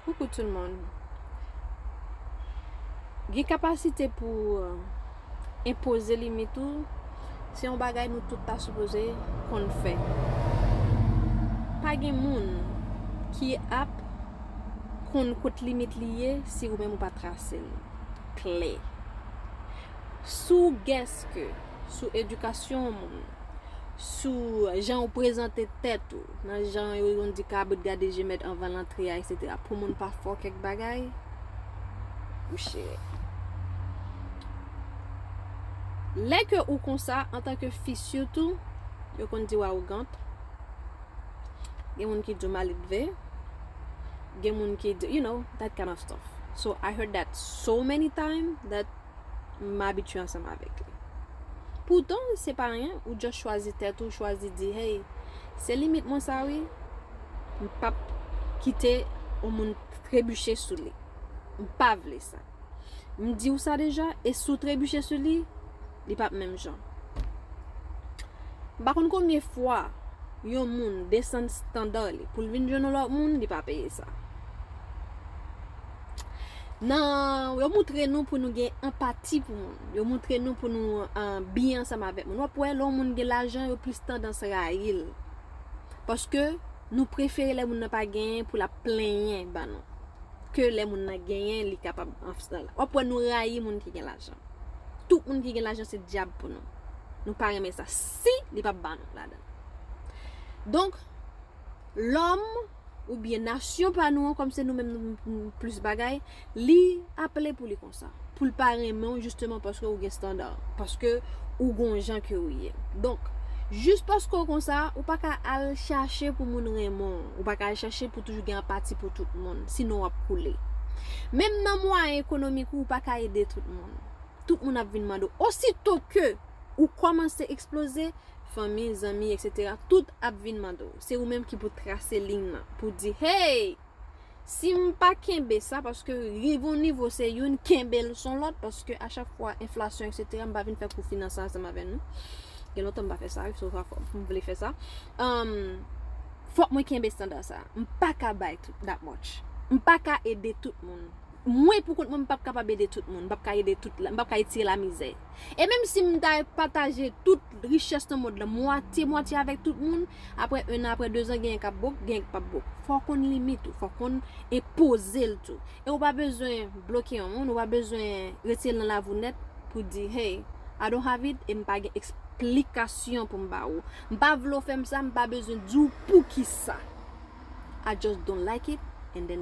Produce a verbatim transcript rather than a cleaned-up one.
Coucou tout le monde. Gen kapasite pou enpoze limit ou, se yon bagay nou tout ta sipoze konn fè. Pa gen moun ki ap konn kot limit li ye si ou menm ou pa trase l klè. Sou gèske, sou edikasyon moun, sou jan ou prezante tèt ou, nan jan yo konn di kabrit gade je mèt anvan l antre a, etsetera. Pou moun pa fè w kèk bagay, ou chire. Lè ke ou konsa, antanke fi sitou, yo konn di w awogant. Gen moun ki di w maledve. Gen moun ki di, you know, that kind of stuff. So I heard that so many times that m abitye ansanm avèk li. Poutan, se pa anyen, ou just chwazi tèt ou, chwazi di, hey, se limit mwen sa wi, m p ap kite yon moun trebiche sou li. M pa vle sa. M di w sa deja, e si w trebiche sou li, li p ap menm jan. M pa konn konbyen fwa yon moun desann estanda li pou l vin jwenn yon lòt moun, li pa peye sa. Nan, yo moutre nou pou nou gen anpati pou moun. Yo moutre nou pou nou uh, byen ansanm avèk moun. W ap wè lè yon moun gen lajan, yo plis tandans rayi l. Paske nou prefere lè moun nan pa genyen pou l ap plenyen ba nou. Ke lè moun nan genyen, li kapab anfsal. W ap wè nou rayi moun ki gen lajan. Tout moun ki gen lajan se dyab pou nou. Nou pa renmen sa. Si li p ap ba nou ladan. Donk, lòm oubyen nasyon pa nou an, kòm se nou menm nou plis bagay, li aple pou li konsa. Pou l pa renmen w jisteman paske ou gen estanda. Paske ou gon jan ke ou ye. Donk, jis paske w konsa, ou pa ka al chache pou moun renmen w. Ou pa ka al chache pou toujou gen anpati pou tout moun. Sinon w ap koule. Menm nan mwayen ekonomik ou, ou pa ka ede tout moun. Tout moun ap vin mande w. Osito ke ou kòmanse eksploze, fanmi, zanmi, etsetera, tout ap vin mande w. Se ou menm ki pou trase liy nan, pou di, hey, si m pa kenbe sa, paske rive yon nivo se youn, kenbe l se yon lòt, paske a chak fwa enflasyon, etsetera, m pa vin fè kou finans ansanm avè nou. Gen lontan m pa fè sa, so sa fò m vle fè sa. Um, fòk mwen kenbe estanda sa. M pa ka bay tout that much. M pa ka ede tout moun. Mwen pou kont mwen, m p ap kapab ede tout moun, m p ap ka ede tout, m p ap ka etire lamizè. E menm si m ta pataje tout richès nan mond lan mwatye mwatye avèk tout moun, apre en an, apre de zan, genyen k ap bwok, genyen k p ap bwok. Fò w konn limit ou, fò w konn enpoze l tou. E ou pa bezwen bloke yon moun, ou pa bezwen retire l nan lavi w nèt pou di, hey, I don't have it, e m pa gen eksplikasyon pou m ba ou. M pa vle w fè m sa, m pa bezwen di w poukisa. I just don't like it, and then